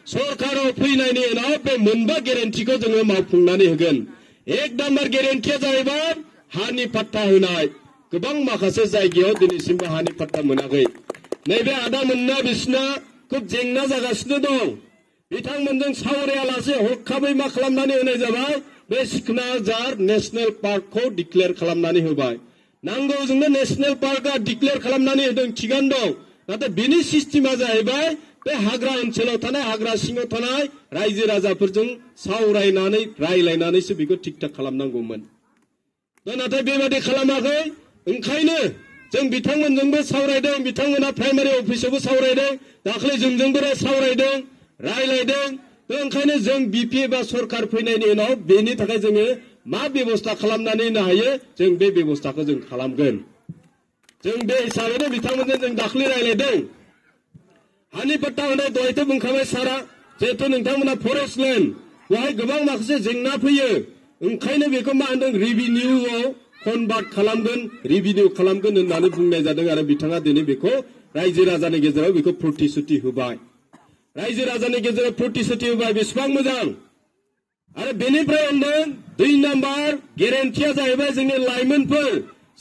सरकाराव फैनायनि उनाव बे मोनबा गेरेन्टिखौ जोङो मावफुंनानै होगोन। एक नाम्बार गेरेन्टिया जाहैबाय हानि पट्टा होनाय। गोबां माखासे जायगायाव दिनैसिमबो हानि पट्टा मोनाखै। नैबे आदामोनना बिसिना खुब जेंना जागासिनो दं। बिथांमोनजों सावरायालासे हरखाबै मा खालामनानै होनाय जाबाय, बे सिखना जार नेशनेल पार्कखौ डिक्लेयार खालामनानै होबाय। नांगौ जोंनो नेशनेल पार्कआ डिक्लेयार खालामनानै होदों, थिगानो दं। नाथाय बेनि सिस्टेमा जाहैबाय बे हाग्रा ओनसोलाव थानाय, हाग्रा सिङाव थानाय रायजो राजाफोरजों सावरायनानै रायलायनानैसो बेखौ थिक थाक खालामनांगौमोन। नाथाय बेबादि खालामाखै। ओंखायनो जों बिथांमोनजोंबो सावरायदों, बिथांमोना प्राइमारि अफिसावबो सावरायदों, दाख्लै जोंजोंबो सावरायदों, रायलायदों। ओंखायनो जों बिपि एबा सरकार फैनायनि उनाव बेनि थाखाय जोङो मा बेबस्था खालामनानै होनो हायो, जों बे बेबस्थाखौ जों खालामगोन। जों बे हिसाबैनो बिथांमोनजों जों दाख्लै रायलायदों। हानि पट्टा होनाय दहायथ' बुंखाबाय सारा, जिहेथु नोंथांमोना फरेस्ट लेन्ड, बेवहाय गोबां माखासे जेंना फैयो। ओंखायनो बेखौ मा होनदों, रिभिनिउआव कनभार्ट खालामगोन, रिभिनिउ खालामगोन होननानै बुंनाय जादों। आरो बिथाङा दिनै बेखौ रायजो राजानि गेजेराव बेखौ प्रतिश्रुति होबाय। रायजो राजानि गेजेराव प्रतिश्रुति होबाय, बेसेबां मोजां। आरो बेनिफ्राय होनदों 2 नाम्बार गेरेन्टिया जाहैबाय जोंनि लाइमोनफोर,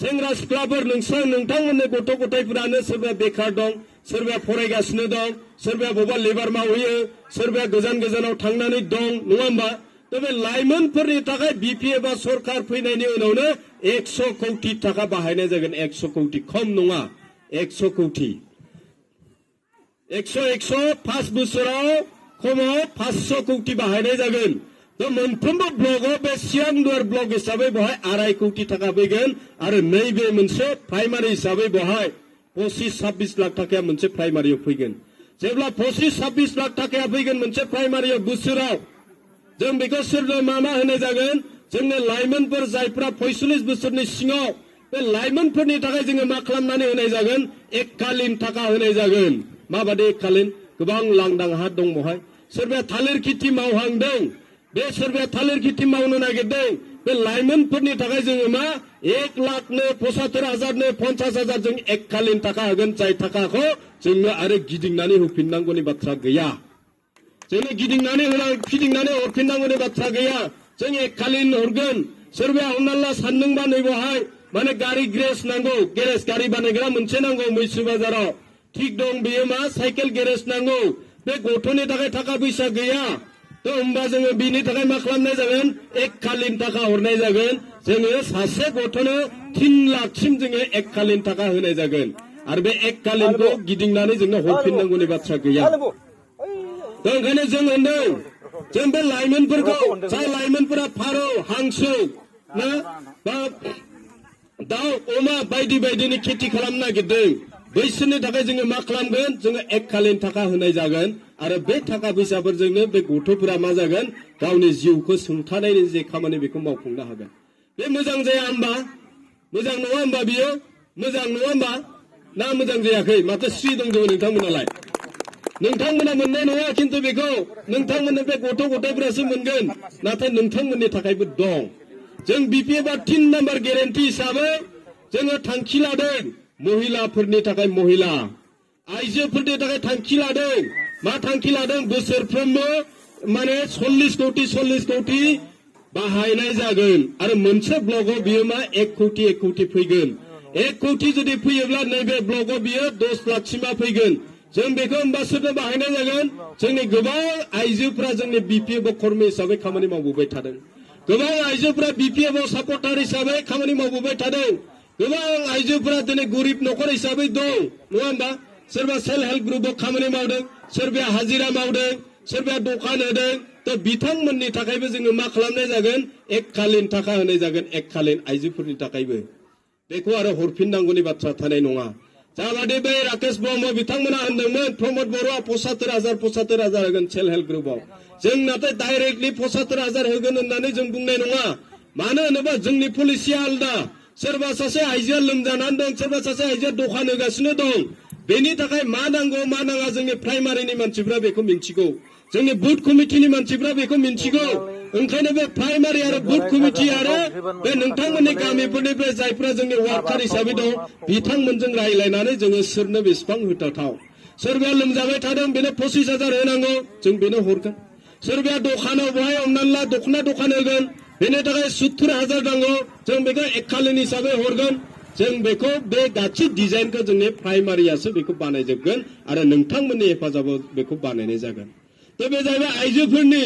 सेंग्रा सिख्लाफोर, नोंथांमोननि गथ' गथायफोरानो सोरबा बेकार दं, सोरबा फरायगासिनो दं, सोरबा बबेबा लेबार मावहैयो, सोरबा गोजान गोजानाव थांनानै दं, नङा होमबा? दा बे लाइमोनफोरनि थाखाय बिपि एबा सरकार फैनायनि उनावनो 100 कौटि थाखा बाहायनाय जागोन। 100 कौटि, खम नङा, 100 कौटि। 100 5 बोसोराव खमाव 500 कौटि बाहायनाय जागोन। तो मोनफ्रोमबो ब्लकआव बे सियांगुर ब्लक हिसाबै बेवहाय 2.5 कौटि थाखा फैगोन। आरो नैबे मोनसे प्राइमारि हिसाबै बेवहाय 25-26 लाख थाखाया मोनसे प्राइमारियाव फैगोन। जेब्ला 25-26 लाख थाखाया फैगोन मोनसे प्राइमारियाव बोसोराव, जों बेखौ सोरनो मा होनाय जागोन, जोंनो लाइमोनफोर जायफ्रा 45 बोसोरनि सिङाव, बे लाइमोनफोरनि थाखाय जोङो मा खालामनानै होनाय जागोन, एककालीन थाखा होनाय जागोन। माबादि एककालीन? गोबां लांदां हा दं बेवहाय। सोरबाया थालिर खेथि मावहांदों, बे सोरबाया थालिर खेथि मावनो नागिरदों, बे लाइमोनफोरनि थाखाय जोङो मा 1,75,000 50,000 जों एककालीन थाखा होगोन। जाय थाखाखौ जोंनो आरो गिदिंनानै होफिननांगौनि बाथ्रा गैया। जोंनो फिदिंनानै हरफिननांगौनि बाथ्रा गैया। जों एककालीन हरगोन। सोरबाया हमना ला सानदोंबा नै बेवहाय माने गारि ग्रेज नांगौ, गेरेज गारि बानायग्रा मोनसे नांगौ मैसो बाजाराव, थिग दं। बेयो मा साइकेल गेरेज नांगौ, बे गथ'नि थाखाय थाखा फैसा गैया। तो होमबा जोङो बिनि थाखाय मा खालामनाय जागोन, एककालीन थाखा हरनाय जागोन। जोङो सासे गथ'नो 3 लाखसिम जोङो एककालीन थाखा होनाय जागोन। आरो बे एककालीनखौ गिदिंनानै जोंनो हरफिननांगौनि बाथ्रा गैया। तो ओंखायनो जों होनदों, जों बे लाइमोनफोरखौ, जाय लाइमोनफोरा फारौ, हांसो ना बा दाउ अमा बायदि बायदिनि खेथि खालामनो नागिरदों, बैसोरनि थाखाय जोङो मा खालामगोन, जोङो एककालीन थाखा होनाय जागोन। आरो बे थाखा फैसाफोरजोंनो बे गथ'फोरा मा जागोन, गावनि जिउखौ सुंथानायनि जे खामानि बेखौ मावफुंनो हागोन। बे मोजां जाया होमबा? मोजां नङा होमबा? बियो मोजां नङा होमबा? ना मोजां जायाखै? माथो स्रि दंजोबो नोंथांमोनालाय? नोंथांमोना मोननाय नङा, खिन्थु बेखौ नोंथांमोननि बे गथ' गथायफोरासो मोनगोन। नाथाय नोंथांमोननि थाखायबो दं। जों बिपि एबा 3 नाम्बार गेरेन्टि हिसाबै जोङो थांखि लादों, महिलाफोरनि थाखाय, महिला आइजोफोरनि थाखाय थांखि लादों। मा थांखि लादों? बोसोरफ्रोमबो माने 40 कौटि बाहायनाय जागोन। आरो मोनसे ब्लकआव बियो मा 1 कौटि फैगोन। 1 कौटि जुदि फैयोब्ला नैबे ब्लकआव बियो 10 लाखसिमा फैगोन। जों बेखौ होमबा सोरनो बाहायनाय जागोन? जोंनि गोबां आइजोफोरा जोंनि बिपिएफ कर्मी हिसाबै खामानि मावबोबाय थादों। गोबां आइजोफोरा बिपिएफ सापर्टार हिसाबै खामानि मावबोबाय थादों। गोबां आइजोफोरा दिनै गरिब न'खर हिसाबै दं, नङा होमबा? सोरबा सेल्फ हेल्प ग्रुपआव खामानि मावदों, सोरबाया हाजिरा मावदों, सोरबाया दखान होदों। तो बिथांमोननि थाखायबो जोङो मा खालामनाय जागोन, एककालीन थाखा होनाय जागोन। एककालीन आइजोफोरनि थाखायबो बेखौ आरो हरफिननांगौनि बाथ्रा थानाय नङा। जाबादि बे राकेश ब्रह्म बिथांमोना होनदोंमोन, प्रमद बर'आ 75,000 होगोन सेल्फ हेल्प ग्रुपआव। जों नाथाय डाइरेक्टलि 75,000 होगोन होननानै जों बुंनाय नङा। मानो होनोबा जोंनि पलिसिया आलदा। सोरबा सासे आइजोआ लोमजानानै दं, सोरबा सासे आइजोआ दखान होगासिनो दं। बेनि थाखाय मा नांगौ मा नाङा जोंनि प्राइमारिनि मानसिफ्रा बेखौ मिन्थिगौ, जोंनि बुथ कमिटिनि मानसिफ्रा बेखौ मिन्थिगौ। ओंखायनो बे प्राइमारि आरो बुथ कमिटि आरो बे नोंथांमोननि गामिफोरनिफ्राय जायफ्रा जोंनि वार्कार हिसाबै दं, बिथांमोनजों रायलायनानै जोङो सोरनो बेसेबां होथावथाव, सोरबाया लोमजाबाय थादों बेनो 25,000 होनांगौ जों बेनो हरगोन सोरबाया दखानाव बहाय हमनानै ला दखना दखान होगोन बेनि थाखाय 70,000 नांगौ जों बेखौ एककालीन हिसाबै हरगोन जों बेखौ बे गासै डिजाइनखौ जोंनि प्राइमारियासो बेखौ बानायजोबगोन आरो नोंथांमोननि हेफाजाबाव बेखौ बानायनाय जागोन थ' बे जाहैबाय आइजोफोरनि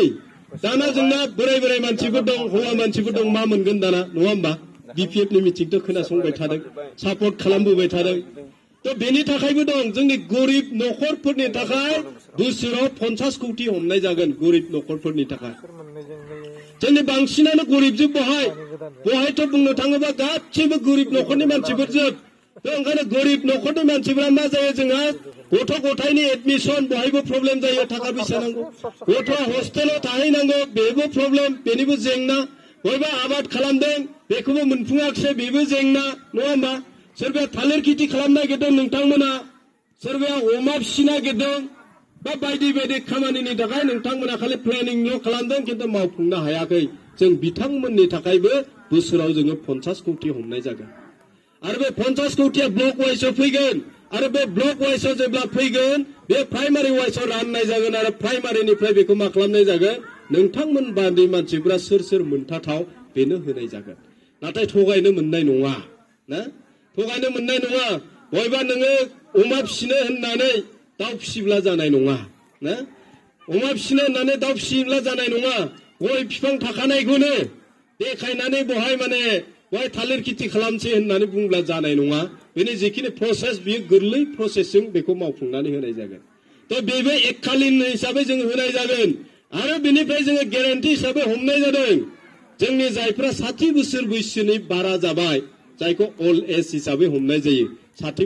दाना जोंना बोराय बोराय मानसिफोर दं हौवा मानसिफोर दं मा मोनगोन दाना नङा होमबा बिपिएफनि मिटिंखौ खोनासंबाय थादों सापर्ट खालामबोबाय थादों थ' बेनि थाखायबो दं जोंनि गरिब न'खरफोरनि थाखाय बोसोराव 50 कोटी हमनाय जागोन गरिब न'खरफोरनि थाखाय जोंनि बांसिनानो गरिबजों बहायथ' बुंनो थाङोबा गासैबो गरिब न'खरनि मानसिफोरजों ओंखायनो गरिब न'खरनि मानसिफोरा मा जायो जोंहा गथ' गथायनि एडमिसन बहायबो प्रब्लेम जायो थाखा फैसा नांगौ गथ'आ हस्टेलाव थाहैनांगौ बेबो प्रब्लेम बेनिबो जेंना बयबा आबाद खालामदों बेखौबो मोनफुङाखिसै बेबो जेंना नङा होमबा सोरबाया थालिर खेथि खालामनो नागिरदों नोंथांमोना सोरबाया अमा फिसिनो नागिरदों बा बायदि बायदि खामानिनि थाखाय नोंथांमोना खालि प्लेनिंल' खालामदों खिन्थु मावफुंनो हायाखै जों बिथांमोननि थाखायबो बोसोराव जोङो 50 कोटी हमनाय जागोन आरो बे 50 कोटीया ब्लक वाइसआव फैगोन आरो बे ब्लक वाइसआव जेब्ला फैगोन बे प्राइमारि वाइसआव राननाय जागोन आरो प्राइमारिनिफ्राय बेखौ मा खालामनाय जागोन नोंथांमोन बायदि मानसिफोरा सोर मोनथावथाव बेनो होनाय जागोन नाथाय थगायनो मोननाय नङा ना थगायनो मोननाय नङा बयबा नोङो अमा फिसिनो होननानै दाउ फिसिब्ला जानाय नङा ना अमा फिसिनो होननानै दाउ फिसिब्ला जानाय नङा गय बिफां थाखानायखौनो देखायनानै बहाय माने बहाय थालिर खेथि खालामसै होननानै बुंब्ला जानाय नङा बेनि जिखिनि प्रसेस बियो गोरलै प्रसेसजों बेखौ मावफुंनानै होनाय जागोन थ' बेबो एककालीन हिसाबै जों होनाय जागोन आरो बेनिफ्राय जोङो ग्यारान्टि हिसाबै हमनाय जादों जोंनि जायफ्रा 60 बोसोर बैसोनि बारा जाबाय जायखौ अल्ड एज हिसाबै हमनाय जायो 60